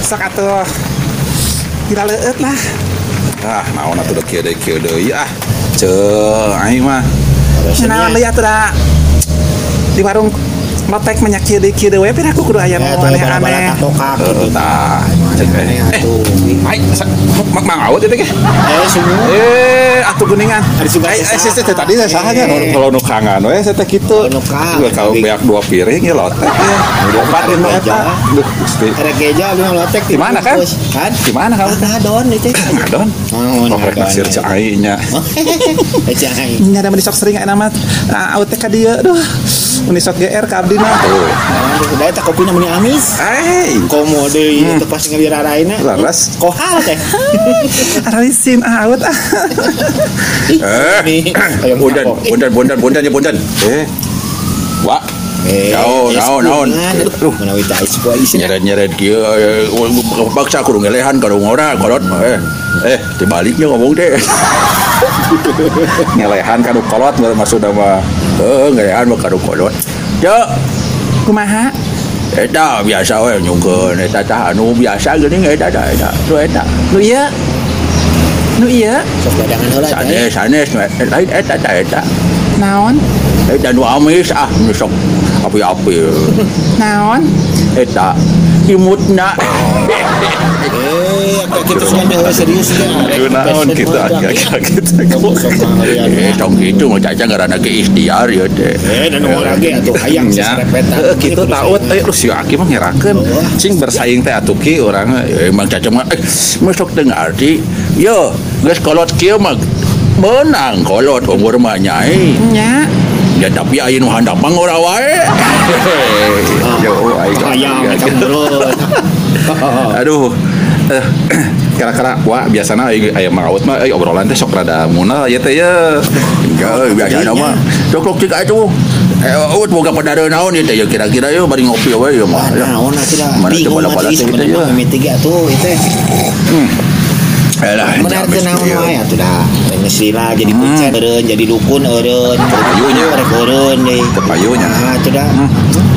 Sok atuh. Tidak leueut lah. Ah, naon atuh da kieu deui ah. Ceu, aing mah. Naon deui atuh da. Di warung lotek mah nya kieu deui we pira aku kudu aya nu aneh-aneh. Heeh tah. Ai, Mang Awut itu teh. Semua. Atuh geuningan. Ai, teh tadi teh saha nya kalau nu kangan we saya teh kitu. Kalau beak 2 piring ya lotek ya. Opat nu eta. Duh, Gusti. Rek geja abdi mah lotek di mana kan? Di mana kamu? Ngadon itu. Ngadon. Oh, rek naksir cai aing nya. Cai aing. Nya da sok sering aya mah Awut teh ka dieu. Duh. Meni sok GR ka abdi mah. Tuh. Da eta kopina meni amis. Ai, komo deui itu pas ngaliraraina. Laras. Kohal teh. Aralisin awut ah. Bondan ya bondan. Wah. Naon. Aduh, menawi teh ais. Nyeret-nyeret kieu paksa kudu ngelehan ka ngora kolot. Dibaliknya ngomong teh. Ngelehan ka kolot maksudna mah. Heeh, ngelehan mah ka kolot. Ya, kumaha? Eta biasa we nyungkeun eta tah anu biasa geuning eta tah eta. Nu eta. Nu ieu. Nu ieu. Sok dagangan heula teh. Sanes lain eta tah eta. Naon? Eta nu amis ah nu sok api-api. Naon? Eta imutna. Kita sudah serius ya. Naon kitu agak gitu. Tong kitu mah caca ngaranna ge ikhtiar ya teh. Dan urang ge atuh hayang sarepetan. Kitu taut euy si Aki mah ngerakeun. Cing bersaing teh atuh ki urang emang caca mah sok teu ngarti. Yo, geus kolot kieu mah menang kolot umur mah nya. Nya. Ya tapi aya nu handap mah ngora wae. Yo aing hayang eta. Aduh. Kira-kira wah biasana aya Mang Awut mah obrolan teh sok rada munal ieu teh ye. Enggak biasana mah sok cik atuh. Awut boga padare naon ieu teh kira-kira ye bari ngopi we ieu mah. Naon atuh da. Bingung atuh sebenarnya mimiti ge atuh ieu teh. Alah, benar teh naon wae atuh da. Geus lila jadi kucing eureun, jadi dukun eureun, tepayunya rek eureun deui. Tepayunya. Ah atuh da.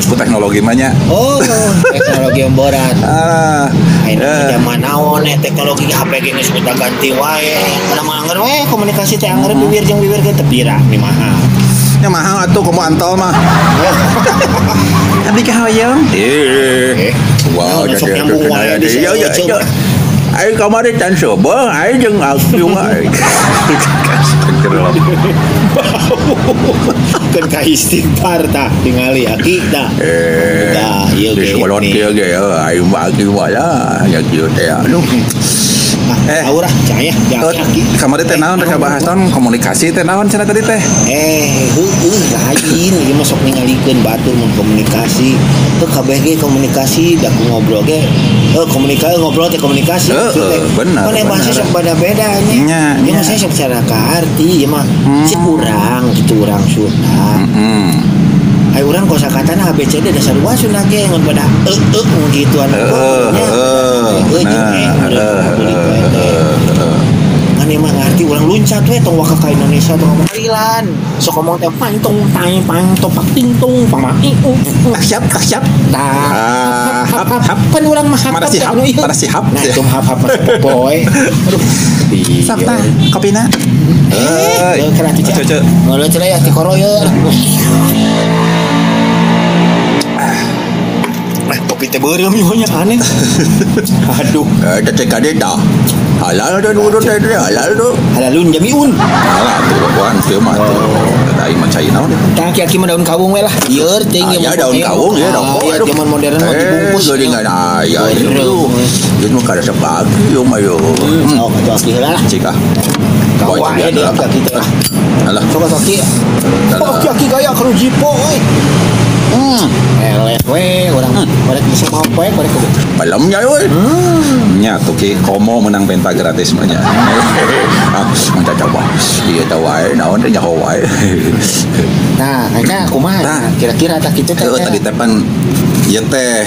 Ku teknologi mah nya. Oh, teknologi yang berat. Ayeuna zaman naon teknologi HP ge geus ganti wae. Kana mah angger we komunikasi teh angger bibir jeung bibir ge teu pira ni mahal. Nya mahal atuh komo antol mah. Abdi ka hoyong. Wah, sok nyambung wae di ya. Aing kamari can seubeuh, aing jeung aku wae. Keun ka istighfar tah tingali aki tah. Tah ieu ge. Kolot kieu ge aing mah aki mah lah ya kieu teh aduh. Aurah caya aki. Kamari teh naon rek bahas naon komunikasi teh naon cenah tadi teh? Heueuh lain ieu mah sok ningalikeun batur mun komunikasi. Teu kabeh ge komunikasi da ku ngobrol ge. Komunikasi ngobrol teh komunikasi. Benar. Kan bahasa sok beda-beda nya. Ieu mah saya sok cara kaarti ieu mah si urang kitu urang Sunda. Ai urang kosakatana ABCD dasar sarua Sunda ge ngan pada gituan. Jeung ngan ieu mah ngarti urang luncat we tong waka ka Indonesia tong ngomong Thailand. Sok ngomong teh pantong tang pang topak ting tung pang ma i u. Siap siap. Tah. Hap hap kan urang mah hap. Mana si hap? Mana si hap? Nah, itu hap hap mah popoe. Aduh. Sok tah kopina. Kena tuh cek. Ngolah cenah ya tikoro ye. Kopi teh beureum ieu nya aneh. Aduh. Teh kade tah. Halal teh urut teh halal tuh. Halalun jamiun. Halal tuh wan kieu mah tuh. Tah aing mah cai naon. Tah aki-aki mah daun kawung we lah. Ieu teh ya daun kawung ya rokok. Ya zaman modern mah dibungkus. Geuningan aya ieu. Ieu mah kada sepagi ieu mah yo. Sok atuh aki heula lah. Cik ah. Kawa we deui aki teh. Alah. Sok aki. Oh, aki gaya kalau jipo euy. Eleh we urang barek bisa mau poe barek kudu. Malamnya we. Nya tuh ki komo menang penta gratis mah nya. Ah, mun coba. Ieu teh wae naon teh nyaho wae. Nah, kayaknya kumaha? Kira-kira tah kitu teh. Tadi teh pan ieu teh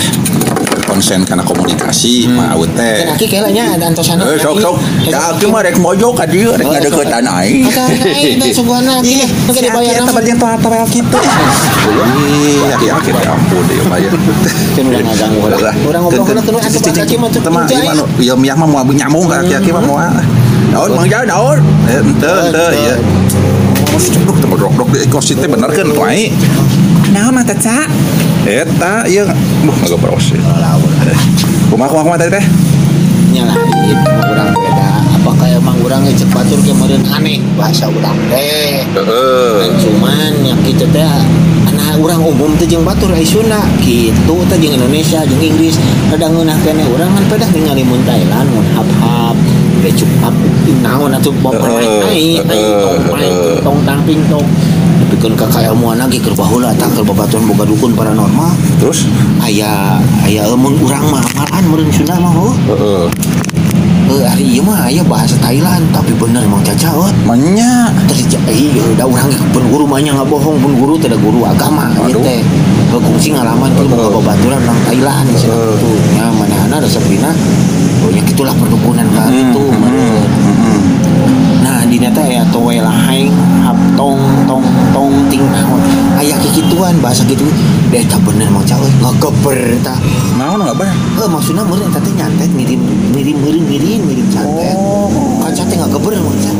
Konsen kana komunikasi mah awet teh. Aki kelanya ada antosana. Sok sok. Da aki mah rek mojo ka dieu rek ngadeukeutan aing. Aing teh suguhana aki teh dibayar eta bagian toel kitu. Ih, aki-aki teh ampun deui mah ya. Can urang ngaganggu heula. Urang ngobrol heula teu asup aki mah teu ilmiah mah moal nyambung ka aki-aki mah moal. Naon Mang Jaya naon? Henteu henteu ieu. Duh, teu dok-dok di kos teh bener keun tuh aing. Naon Mang Caca? Eta ieu duh ngagabros. Kumaha kumaha tadi teh? Nya lain urang beda. Apakah emang urang cek batur ke meureun aneh bahasa urang teh. Heeh. Cuman yang kitu teh anak urang umum teh jeung batur ai Sunda kitu teh jeung Indonesia jeung Inggris rada ngeunah keneh urang kan pedah ningali mun Thailand mun hap-hap becuk hap naon atuh bapak ai tong tong tangping tong pikeun ka kailmuan lagi keur baheula tah keur babatuan boga dukun paranormal terus aya aya mun urang mah apalan meureun Sunda mah heuh heeh ari ieu mah aya bahasa Thailand tapi bener Mang Caca euy manya terjadi ieu da urang pun guru mah nya ngabohong pun guru teh da guru agama ieu teh kungsi ngalaman keur boga babaturan urang Thailand cenah kitu nya manehna resepina nya kitulah perdukunan ka kitu. Nah dina teh aya towe lahaing hap tong tong tong ting naon aya kikituan bahasa kitu deh tah bener Mang Caca euy ngageber tah naon ngageber heuh maksudna meureun eta teh nyantet ngirim ngirim meureun ngirim ngirim santet kaca teh ngageber Mang Caca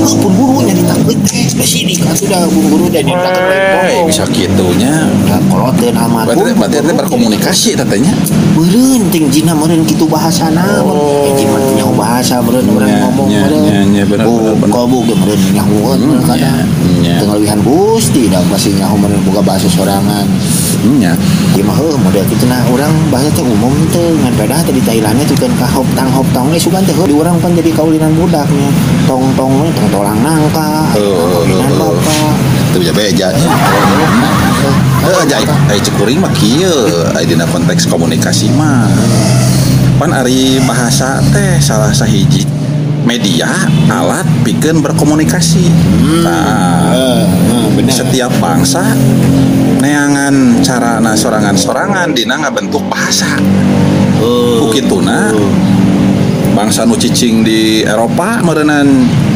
heuh pun guru nyarita teh spesifik atuh da guru da nyaritakeun lain bohong bisa kitunya da koloteun almarhum berarti teh berkomunikasi teh nya meureun ting jina meureun kitu bahasana jin mah nyaho bahasa meureun urang ngomong meureun kobu ge meureun nyahoeun kadang teu ngalewihan Gusti da pasti nyaho meureun boga bahasa sorangan nya ieu mah heuh model kitu nah urang bahasa teh umum teh ngan pedah teh di Thailand teh kan ka hop tang hop tong sugan teh di urang pan jadi kaulinan budak nya tong tong tong tolang nangka kaulinan bapak teu beja-beja heuh jai ai cek kuring mah kieu ai dina konteks komunikasi mah pan ari bahasa teh salah sahiji media alat pikeun berkomunikasi. Nah, setiap bangsa neangan carana sorangan-sorangan dina ngabentuk bahasa. Ku kituna bangsa nu cicing di Eropa meureunan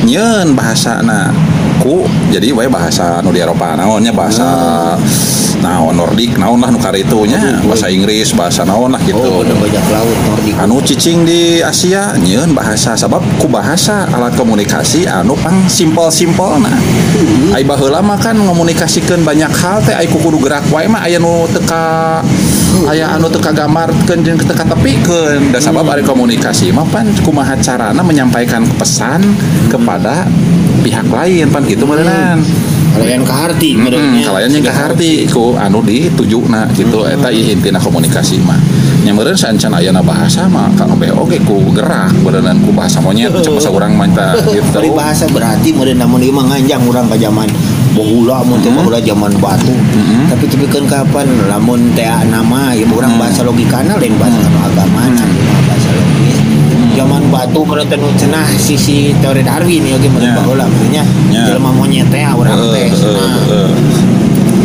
nyieun bahasana ku jadi wae bahasa nu di Eropa naon nya bahasa naon Nordik naon lah nu karitunya bahasa Inggris bahasa naon lah gitu. Oh, bajak laut Nordik. Anu cicing di Asia nyieun bahasa sabab ku bahasa alat komunikasi anu pang simpel-simpelna. Ai baheula mah kan ngomunikasikeun banyak hal teh ai ku kudu gerak wae mah aya nu teu ka aya anu teu kagambarkeun jeung teu katepikeun. Da sabab ari komunikasi mah pan kumaha carana menyampaikan pesan kepada pihak lain pan kitu meureunnan. Kalayan kaharti meureunnya. Kalayan jeung kaharti ku anu ditujuna gitu eta ieu intina komunikasi mah. Nya meureun saencan ayana bahasa mah kabeh oge ku gerak meureunnan ku bahasa monyet cek bahasa urang mah tah gitu. Ari bahasa berarti meureun lamun ieu mah nganjang urang ka zaman baheula mun teh baheula zaman batu. Tapi tepikeun kapan lamun teh nama ieu urang bahasa logikana lain bahasa anu agamana bahasa logis. Zaman batu meureun teh nu cenah sisi teori Darwin ieu ge meureun baheula nya jelema monyet teh urang teh cenah.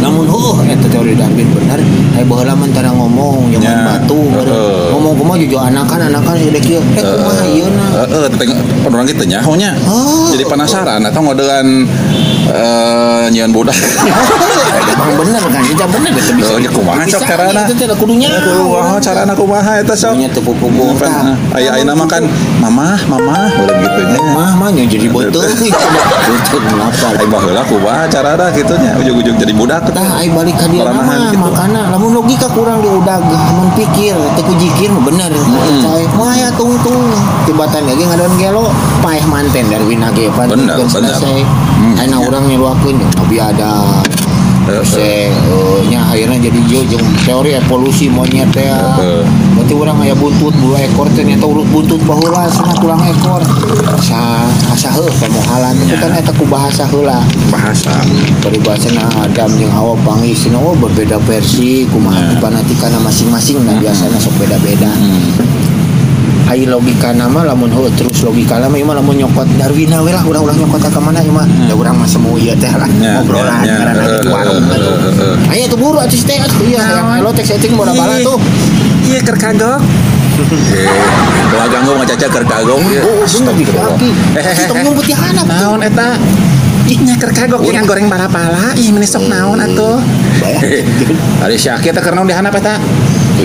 Namun heuh eta teori Darwin bener aya baheula mah tara ngomong zaman batu ngomong kumaha juju anakan segede kieu eh kumaha ieu na heeh teh urang kitu nyaho nya jadi penasaran atau ngodelan nyieun budak emang bener kan itu bener teh bisa kumaha sok carana itu teh kudu nyaho kumaha carana kumaha eta sok nya teu pupuguh tah aya ayeuna mah kan mamah mamah urang kitu nya mamah nya jadi beuteung beuteung ngapa ai baheula kumaha carana kitu nya ujug-ujug jadi budak tah ai balik ka dieu mah makana lamun logika kurang diudag mun pikir teu ku jikir mah bener cai mah aya tungtung tibatan ge ngadon gelo paeh manten Darwin ge pan bener selesai ayeuna urang nyeluakeun Nabi Adam se nya akhirnya jadi ieu jeung teori evolusi monyet teh berarti urang aya buntut bulu ekor teh nyata urut buntut baheula cenah tulang ekor asa asa heuh pamohalan itu kan eta ku bahasa heula bahasa paribasana Adam jeung Hawa panggih cenah oh berbeda versi kumaha panatikana masing-masing nah biasana sok beda-beda. Ai logika nama lamun heuh terus logika mah ieu mah lamun nyokot Darwin we lah urang-urang nyokot ka mana ieu mah da urang mah semu ieu teh lah obrolan ngaranna di warung atuh. Aya tuh buru atuh teh atuh ieu hayang elo teh setting bola bala tuh. ieu keur kagok. Ulah ganggu ngacaca keur kagok. Oh, bener di kaki. Tong nyumput di handap. Naon eta? Ih nya keur kagok jeung goreng bala-bala. Ih meni sok naon atuh. Ari si Aki teh keur naon di handap eta?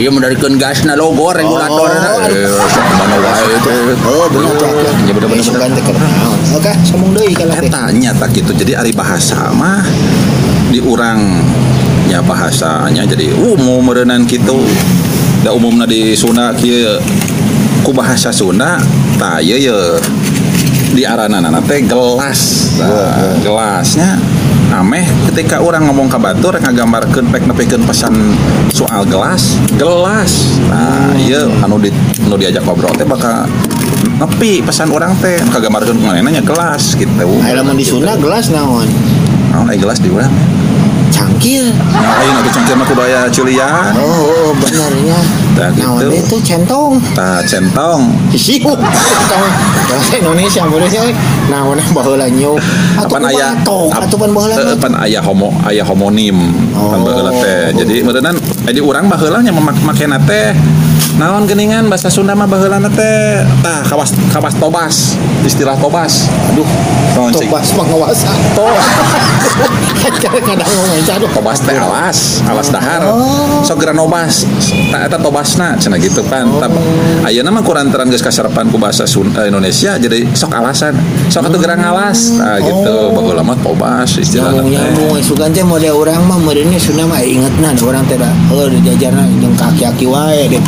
Ieu mendarikeun gasna logor regulator. Sok mana wae teh. Oh, bener tuh Aki. Ya bener-bener. Sugan teh keur naon. Oke, sambung deui kalau teh. Eta nya tak gitu. Jadi ari bahasa mah di urang nya bahasanya jadi umum meureunan kitu. Da umumna di Sunda kieu ku bahasa Sunda tah ieu ye di aranana teh gelas. Nah, gelasnya ameh ketika orang ngomong ka batur rek ngagambarkeun rek nepikeun pesan soal gelas, gelas. Nah, ieu anu di anu diajak ngobrol teh bakal nepi pesan orang teh kagambarkeun manehna nya gelas gitu. Aya lamun di Sunda gelas naon? Naon aya gelas di urang? Cangkir. Nah, ayeuna tuh cangkir mah kudu aya culian. Oh, benernya. Tah naon gitu. Itu centong. Tah centong. Siup. Bahasa Indonesia boleh sih. Naon baheula nyuk. Apan aya atuh pan baheula. Pan aya homo, aya homonim. Pan baheula teh. Jadi meureunnan di urang baheula nya makena teh naon geuningan bahasa Sunda mah baheulana teh tah kawas kawas tobas, istilah tobas. Aduh, tobas mangawasa. Tos. Kadang ngomong aduh. Tobas teh alas, alas dahar. Sok geura nobas. Tah eta tobasna cenah gitu kan. Ayeuna mah kurantaran geus kaserepan ku bahasa Sunda Indonesia jadi sok alasan. Sok atuh geura ngalas. Tah gitu. Baheula mah tobas istilahna teh. Nyambung sugan teh model urang mah meureunnya Sunda mah ingetna urang teh da heuh diajarna jeung kaki-aki wae deh.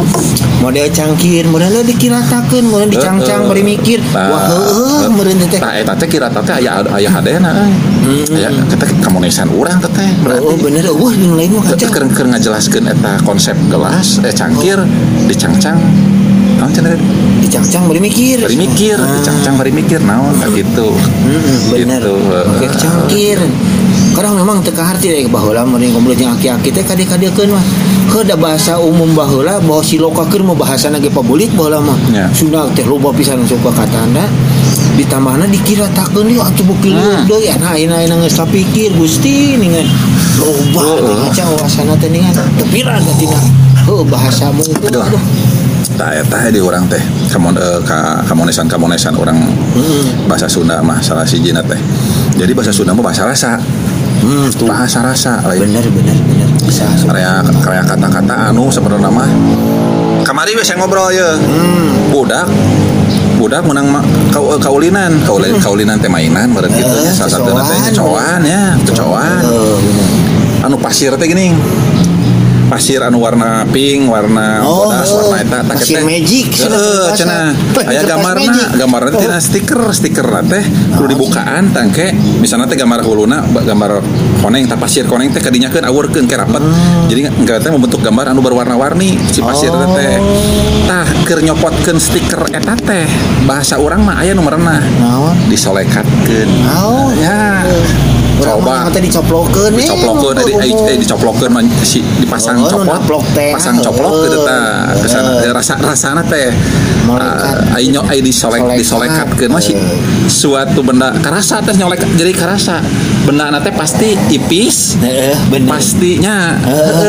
Model cangkir, model dikiratakeun, model dicangcang bari mikir. Wah heueuh meureun teh. Tah eta teh kirata teh aya aya hadena euy. Aya kita kamonesan urang teh berarti. Oh bener eueuh nu lain mah kacang. Keur ngajelaskeun eta konsep gelas cangkir dicangcang naon cenah dicangcang bari mikir. Bari mikir, dicangcang bari mikir naon tah gitu. Bener. Oke cangkir. Kadang memang teu kaharti deui baheula meureun ngobrol jeung aki-aki teh kade-kadekeun mah. Heuh bahasa umum baheula bahwa silokakeun mah bahasana ge pabulit baheula mah. Sunda teh loba pisan suka katana. Ditambahna dikiratakeun deui atuh beuki lieur deui nah ayeuna geus kapikir Gusti ningan loba ngaca wasana teh ningan teu pira teh tina heuh bahasamu itu aduh. Tah eta di urang teh kamonesan-kamonesan urang bahasa Sunda mah salah sijina teh. Jadi bahasa Sunda mah bahasa rasa. Bahasa rasa lain. Bener bisa. Karya kata-kata anu sebenarnya mah kamari we saya ngobrol ye. Budak menang kaulinan, kaulinan teh mainan meureun kitu nya salah satuna teh coan ya, kecoan. Anu pasir teh geuning. Pasir anu warna pink, warna bodas, warna eta tah pasir magic heeh cenah. Aya gambarna, gambarna teh tina stiker, stikerna teh kudu dibukaan tangke misalna teh gambar huluna, gambar koneng tah pasir koneng teh kadinyakeun awurkeun ke rapet. Jadi engke teh membentuk gambar anu berwarna-warni si pasir teh. Tah keur nyopotkeun stiker eta teh bahasa urang mah aya nu merenah. Naon? Disolekatkeun. Oh, ya. Coba teh dicoplokeun dicoplokeun mah si dipasang copot pasang coplok gitu tah kesana rasa rasana teh ai ai disolek disolekatkeun mah si suatu benda karasa teh nyolek jadi karasa benda teh pasti ipis pastinya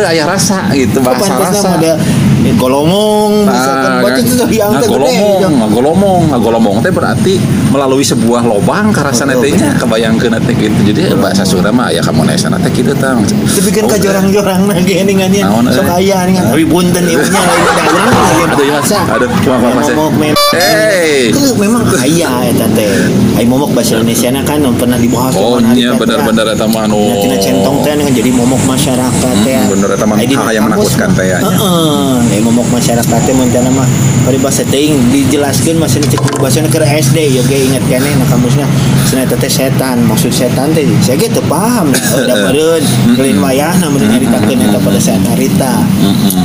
aya rasa gitu bahasa rasa golomong misalkan batu itu yang teh golomong teh berarti melalui sebuah lobang karasana teh nya kebayangkeun teh gitu. Jadi bahasa Sunda mah aya kamonesan teh kitu tah. Dipikeun ka jorang-jorang ge ningannya sok aya ningan tapi punten ieu nya lain da urang aduh ya aduh kumaha memang aya eta teh. Ai momok bahasa Indonesia na kan pernah dibahas. Oh iya bener-bener eta mah anu tina centong teh dengan jadi momok masyarakat teh. Bener eta mah hal yang menakutkan teh nya. Heeh, momok masyarakat teh mun teh mah paribasa teuing dijelaskeun masih cek bahasana keur SD ya ge inget keneh na kamusna cenah eta teh setan. Maksud setan teh saya ge teu paham. Da meureun lain wayahna meureun nyaritakeun eta pada saat harita.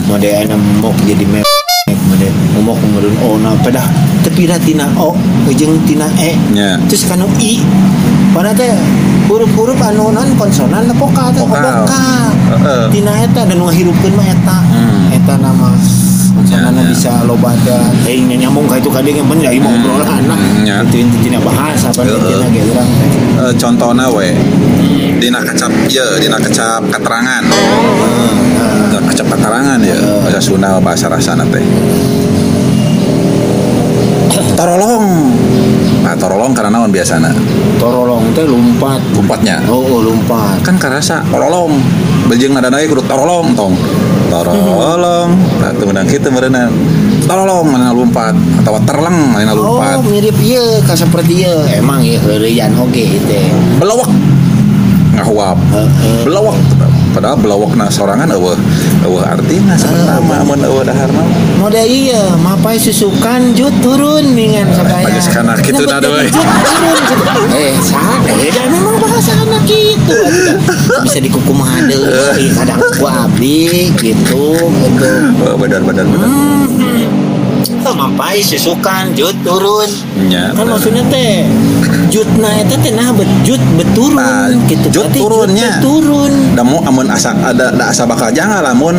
Mode aya momok jadi mode momok meureun ona pedah tepira tina o jeung tina e. Terus kanu i pada teh huruf-huruf anu non konsonan vokal teh vokal. Tina eta dan ngahirupkeun mah eta. Eta nama Konsonan bisa loba teh teuing nyambung ka itu ka dieu bener ieu mah obrolan lah. Itu intina bahasa pan intina ge urang. Contohna we dina kecap ieu dina kecap keterangan. Kecap keterangan ya bahasa Sunda bahasa rasana teh. Torolong. Nah, torolong karena naon biasana? Torolong teh lompat. Lompatnya? Oh, lompat. Kan karasa torolong. Bejeng nadana ge kudu torolong tong. Torolong. Nah, teu meunang kitu meureunna. Torolong mana lompat atau terleng mana lompat. Oh, mirip ieu ka saperti ieu. Emang ieu heureuyan oge teh. Belawak. Ngahuap. Belawak. Padahal belawakna sorangan eueuh eueuh artina sebenarnya mun eueuh daharna. Mode iya, mapai susukan jut turun mingan sabaya. Geus kana kitu na deui. Eh, saha memang bahasa anak gitu. Bisa dikukumaha deui kadang ku abdi gitu gitu. Oh, benar benar benar. Mapai susukan jut turun. Ya, kan maksudnya teh jutna eta teh nah jut beturun nah, gitu. Jut turunnya. Jut turun. Da mu amun asa ada da asa bakal jangan lamun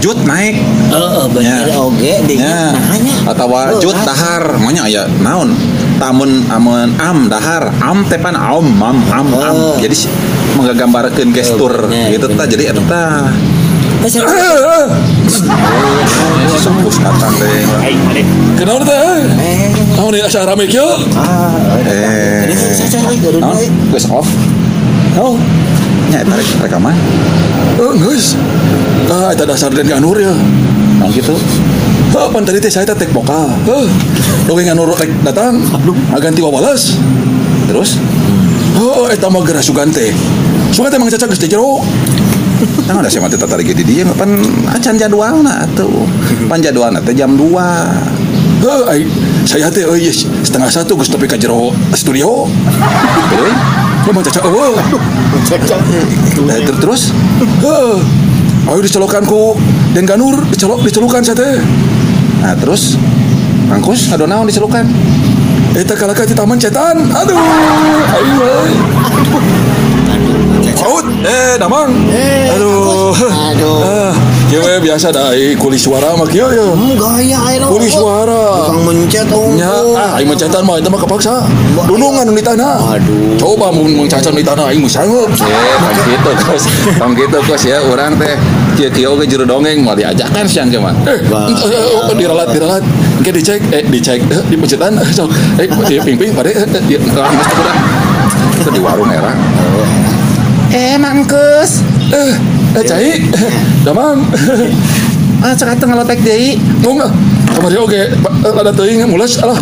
jut naik. Heeh, bener oge di nahanya. Atawa jut dahar, maunya aya naon? Tamun amun am dahar, am teh pan am am am am. Jadi menggambarkeun gestur gitu tah jadi eta tah. Sempus datang teh. Kenapa teh? Naon ieu asa rame kieu? Naon? Geus off. Naon? Nya eta rekaman. Geus. Ah, eta dasar Den Ganur ya. Naon kitu? Heuh, pan tadi teh saya teh tek vokal. Heuh. Dongeng Ganur rek datang. Aganti wawalas. Terus? Heuh, eta mah geura sugan teh. Sugan teh Mang Caca geus teh jero. Nah, udah saya mati tarik di dia pan acan jadwalna atuh. Pan jadwalna teh jam 2. Heuh, saya teh euy 12:30 geus tepi ka jero studio. Euy, Mang Caca eueuh. Caca. Terus? Heuh. Ayo dicelokan ku Den Ganur, dicelukan saya teh. Nah, terus Mangkus ado naon dicelukan? Eta kalaka di taman cetan. Aduh, ayo euy. Out, damang. Aduh. Aduh. Kieu we biasa da kuli suara mah kieu ye. Gaya ayeuna. Kuli suara. Tukang mencet unggul. Nya, aing mencetan mah eta mah kepaksa. Dunungan di tanah. Aduh. Coba mun mengcacan di tanah aing sanggup. Tong kitu kos. Tong kitu kos ya urang teh kieu-kieu oge jero dongeng moal diajakan siang ge mah. Diralat. Engke dicek, dicek di pencetan sok. Di ping-ping pade di geus teh udah. Itu di warung era. Mangkus. Cai. Damang. Ah, cek atuh ngalotek deui. Mung kamari oge lada teuing mules alah.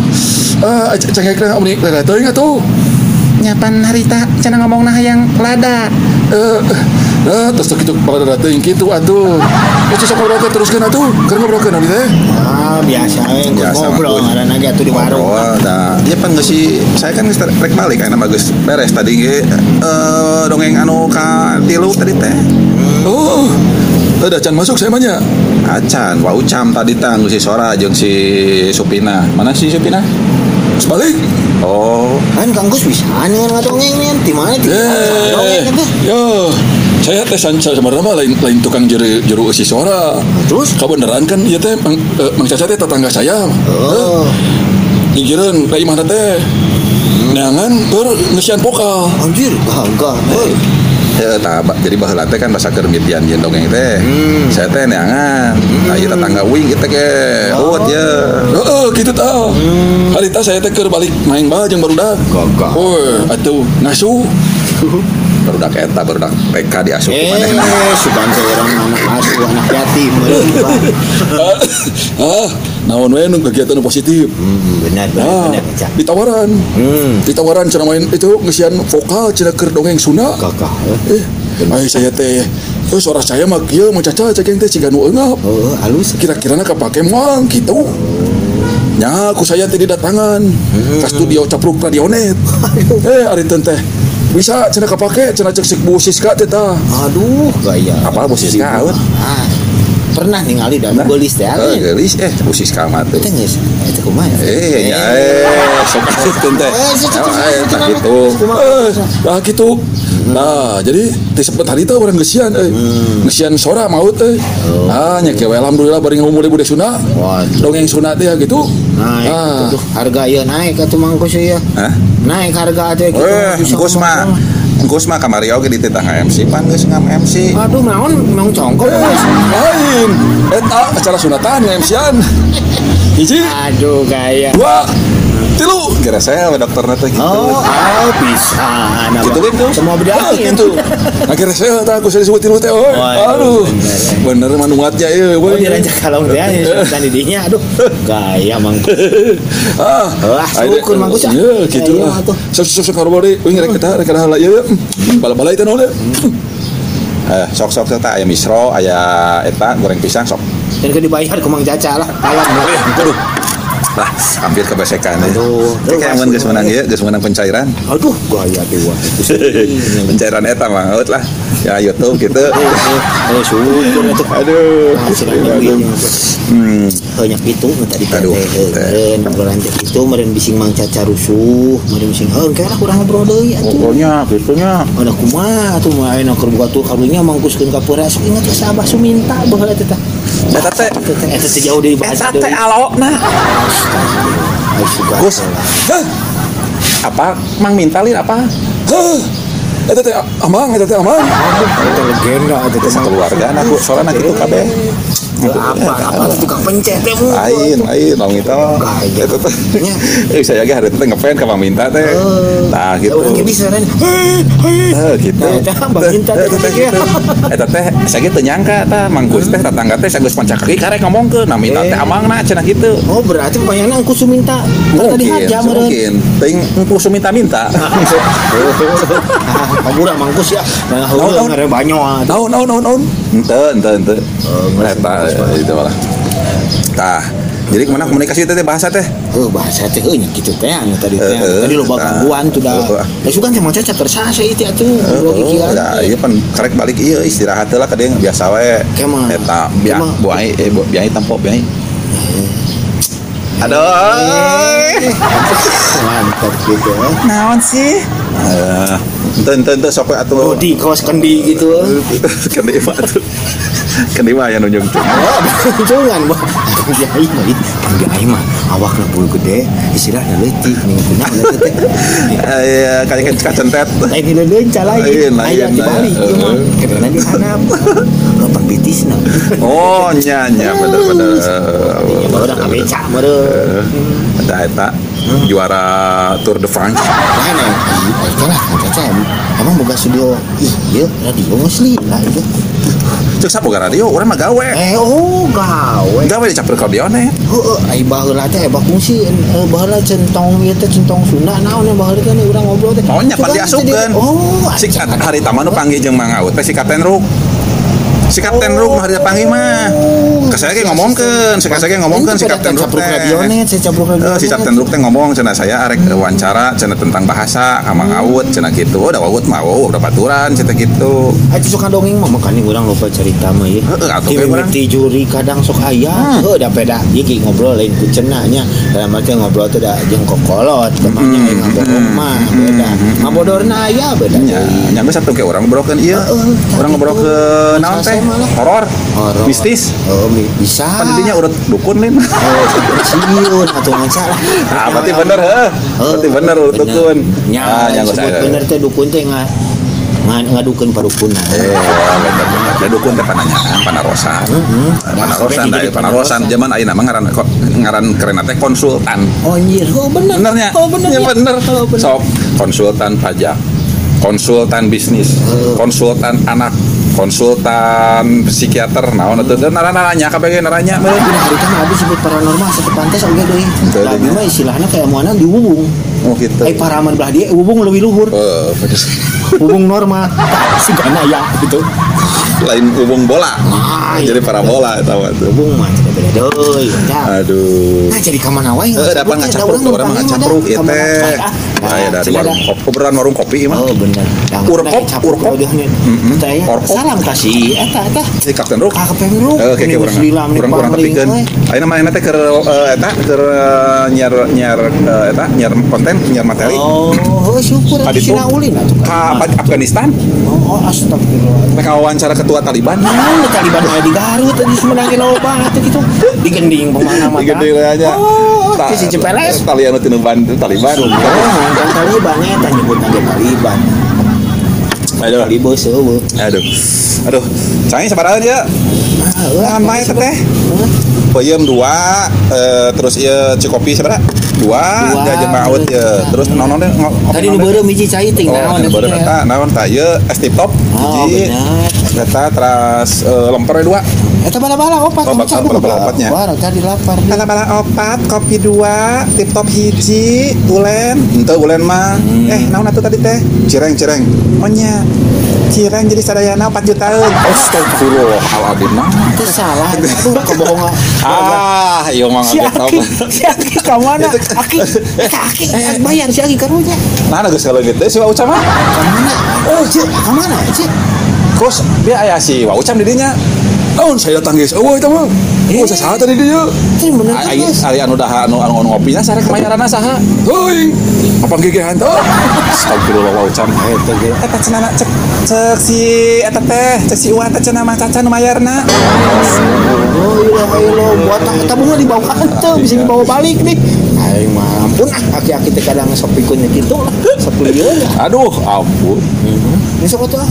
Cengekna meni lada teuing atuh. Nyapan harita cenah ngomongna hayang lada. Nah, terus kitu lada teuing kitu atuh. Geus sok ngobrolkeun teruskeun atuh. Keur ngobrolkeun abdi teh. Ah, biasa we ngobrol ngaranna ge atuh di warung. Oh, da. Dia pan geus si saya kan geus rek balik ayeuna mah geus beres tadi ge dongeng anu ka 3 tadi teh. Oh. Ada can masuk saya mah nya. Acan, wau cam tadi tang si Sora jeung si Supina. Mana si Supina? Sebalik. Oh, kan Kang Gus bisa nih ngadongeng nih di mana di dongeng teh. Yo, saya teh sebenarnya mah lain tukang jero eusi Sora. Terus kabeneran kan ieu teh Mang Caca teh tetangga saya. Oh. Nyingkireun ka imahna teh. Neangan keur ngeusian vokal. Anjir, gagah. Heuy. Ya, jadi baheula teh kan basa keur mitian jeung dongeng teh. Saya teh neangan. Aya tetangga uing kitu ge. Ut ye. Heeh, kitu tah. Harita saya teh keur balik main bal jeung barudak. Gagah. Heuh, atuh ngasuh. Barudak eta barudak TK diasup ku manehna. Sugan teh urang anak asuh, anak yatim meureun. Ah, naon we nu kegiatan nu positif. Benar benar benar. Ditawaran. Ditawaran cenah main itu ngeusian vokal cenah keur dongeng Sunda. Gagah. Ai saya teh suara saya mah kieu Mang Caca cek teh siga nu eungap. Heeh, halus. Kira-kirana kapake moal kitu. Nya ku saya teh didatangan ka studio Capruk Radionet. Ari teh bisa cenah kapake cenah cek sik Bu Siska teh tah. Aduh, gaya. Apa Bu Siska aut? Ah. Pernah ningali da geulis teh. Geulis usis ka mah teh. Teh geus eta kumaha? Ya sok atuh teh. Tah kitu. Tah kitu. Nah, jadi disebut hari teh urang geusian euy. Geusian sora maut euy. Ah nya kieu alhamdulillah bari ngumul budaya Sunda. Dongeng Sunda teh gitu. Naik tuh harga ieu naik atuh Mang Kus ieu. Hah? Naik harga teh kitu. Engkus mah. Engkus mah kamari oge dititah MC pan geus ngam MC. Aduh naon mang congkok geus. Lain. Eta acara sunatan nge-MC-an. Hiji. Aduh gaya. 2 3 kira saya dokterna teh gitu. Oh, bisa. Gitu gitu. Semua beda gitu. Akhirnya saya tak aku disebut tilu teh. Aduh. Bener manuatnya ieu. Oh, dirancak kalong teh ya di dinya aduh. Gaya Mang. Ah, wah, syukur Mang Kus. Ieu kitu lah. Sok sok ngobrol deui. Uing rek eta rek heula ieu. Bala-bala itu naon. Sok-sok teh aya misro, aya eta goreng pisang sok. Dan ke dibayar ku Mang Caca lah. Alam aduh. Lah, hampir kebesekan. Aduh, kayak amun geus meunang ieu, geus meunang pencairan. Aduh, gaya dewa. Pencairan eta mah lah. Ya YouTube gitu. Syukur atuh. Aduh. Banyak gitu tadi teh. Meureun obrolan teh kitu meureun bising Mang Caca rusuh, meureun bising heuh engke lah urang ngobrol deui atuh. Pokoknya kitu nya. Ada kumaha atuh mah ayeuna keur buka tuh karunya mangkuskeun ka pura sok ingat ka Abah Suminta baheula teh tah. Eta teh eta teh jauh deui bahasa eta teh alona. Gus, apa Mang Mintalin apa? Eta teh amang, eta teh amang. Eta legenda eta teh keluarga aku soalna kitu kabeh. Apa tukang pencet teh mu. Lain Mang Minta. Eta teh. Saya ge hari teh ngefan ka Mang Minta teh. Nah gitu. Urang ge bisa ren. Heuh gitu. Eta Mang Minta teh gitu. Eta teh saya ge teu nyangka tah Mang Gus teh tetangga teh sageus pancak kaki karek ngomongkeun nah Minta teh amangna cenah kitu. Oh berarti pokoknya engku Suminta tadi haja meureun. Mungkin. Teuing engku Suminta minta. Pamura Mang Kus ya. Nah, heueuh ngare banyak. Naon. Henteu. Eta itu malah. Tah, jadi kemana komunikasi teh bahasa teh? Bahasa teh nya kitu teh anu tadi teh. Tadi loba gangguan tuh dah. Da sugan teh Mang Caca tersasa ieu teh atuh ngobrol kikieuan. Da ieu pan karek balik ieu istirahat heula ka deung biasa we. Eta buai biai tampo biai. Aduh. Mantap gitu. Naon sih? Ente sok we atuh. Oh, di kaos kendi gitu. Kendi mah atuh. Kendi mah aya nu nyungcung. Nyungcungan mah. Biai mah, biai mah awakna bulu gede, istilahna leutik ning kumaha teh. Aya kayak kacentet. Lain leuleun lain. Aya di Bali ieu mah. Kedena di handap. Lopang bitisna. Oh, nya bener-bener. Urang kabeca meureun. Eta juara Tour de France. Lain eta lah Caca. Emang boga studio ieu radio geus lila ieu. Cek saboga radio, urang mah gawe. Oh gawe. Gawe di Capruk Radionet. Heeh, ai baheula teh hebat fungsi baheula centong ieu teh centong Sunda naon yang baheula teh urang ngobrol teh. Oh nya pan diasupkeun. Oh, si hari tama nu panggih jeung Mang Aut teh si Kapten Ruk. Si Kapten Ruk mah hari panggih mah. Ka saya ge ngomongkeun, si saya ge ngomongkeun si Kapten Ruk teh. Si Kapten Ruk teh ngomong cenah saya arek wawancara cenah tentang bahasa ka Mang Aut cenah kitu. Oh da Aut mah oh udah baturan cenah kitu. Atuh sok dongeng mah makanya urang lupa cerita mah ieu. Heeh atuh we urang. Ti juri kadang sok aya. Heuh da peda ieu ge ngobrol lain ku cenah nya. Dalam arti ngobrol teh da jeung kokolot temanya aya ngabohong mah beda. Ngabodorna aya beda. Nya geus atuh ke urang ngobrolkeun ieu. Urang ngobrolkeun naon teh? Horor, mistis. Oh, bisa. Pan dinya urut dukun lain. Oh, sieun atuh ngaca lah. Ah, berarti bener heuh. Berarti bener urut dukun. Nya, sebut bener teh dukun teh ngadukeun parukunan. Bener. Dukun teh pananyaan, panarosan. Panarosan, da panarosan zaman ayeuna mah ngaran ngaran keren teh konsultan. Oh anjir, oh bener. Benernya. Oh bener. Ya bener. Sok konsultan pajak, konsultan bisnis, konsultan anak, konsultan psikiater, naon atuh naranya kabeh naranya meureun. Dina harita mah abdi sebut paranormal satu pantes oge deui. Da abdi mah istilahna kayak moana dihubung. Oh gitu. Ai paraman belah dia hubung leuwih luhur. Heeh, hubung normal. Sugana aya gitu. Lain hubung bola. Jadi parabola eta mah tuh. Hubung mah tidak beda deui. Aduh. Nah jadi ka mana wae? Heeh, dapan ngacapruk, urang mah ngacapruk ieu teh. Aya dari warung kopi, obrolan warung kopi mah. Oh bener. Urkop, urkop. Salam kasih eta eta. Si Kapten Ruk. Kapten Ruk. Oke, oke, urang tepikeun. Ayeuna manehna teh keur eta keur nyiar eta nyiar konten, nyiar materi. Oh, syukur atuh sina ulin atuh. Ka Afghanistan. Oh, astagfirullah. Mereka wawancara ketua Taliban. Nah, Taliban aya di Garut tadi Sumedang ge loba atuh kitu. Digending pemana mah. Digending aja. Oh, si Cipeles. Talian nu Taliban. Oh, Taliban eta nyebutna ge Taliban. Aduh, libos eueuh. Aduh. Aduh, cai sabaraha ieu? Nah, teh. Peuyeum 2, terus ieu Cikopi sabaraha? 2, jajan maut ieu. Terus naon teh? Tadi nu beureum hiji cai ting naon eta? Beureum eta naon tah ieu es tip top hiji. Eta teras lemper 2. Eta bala-bala opat. Oh, bala-bala opatnya. Wah, tadi lapar. Bala-bala opat, kopi 2, tip top hiji, ulen. Henteu ulen mah. Naon atuh tadi teh? Cireng-cireng. Oh nya. Cireng jadi sadayana 4 jutaan. Astagfirullahaladzim. Itu salah. Itu kebohongan. Ah, ieu mah si Aki, si Aki ka mana? Aki, Aki bayar si Aki karunya. Nah, geus kalau gitu si Waucam mah. Ka mana? Oh, si ka mana? Si. Terus dia aya si Waucam di dinya. Naon saya datang geus. Eueuh eta mah. Oh, saha tadi dieu? Teu bener. Ari anu daha anu ngopinya sarek mayaranna saha? Heuing. Apa gigihan teh? Astagfirullah Waucam. Eta ge. Eta cenah cek cek si eta teh, cek si Uwa teh cenah mah caca nu mayarna. Oh, iya iya buat tabungan dibawa henteu bisa dibawa balik nih. Aing mah ampun ah aki-aki teh kadang sok pikunnya kitu lah. Sok lieu. Aduh, ampun. Heeh. Sok atuh ah.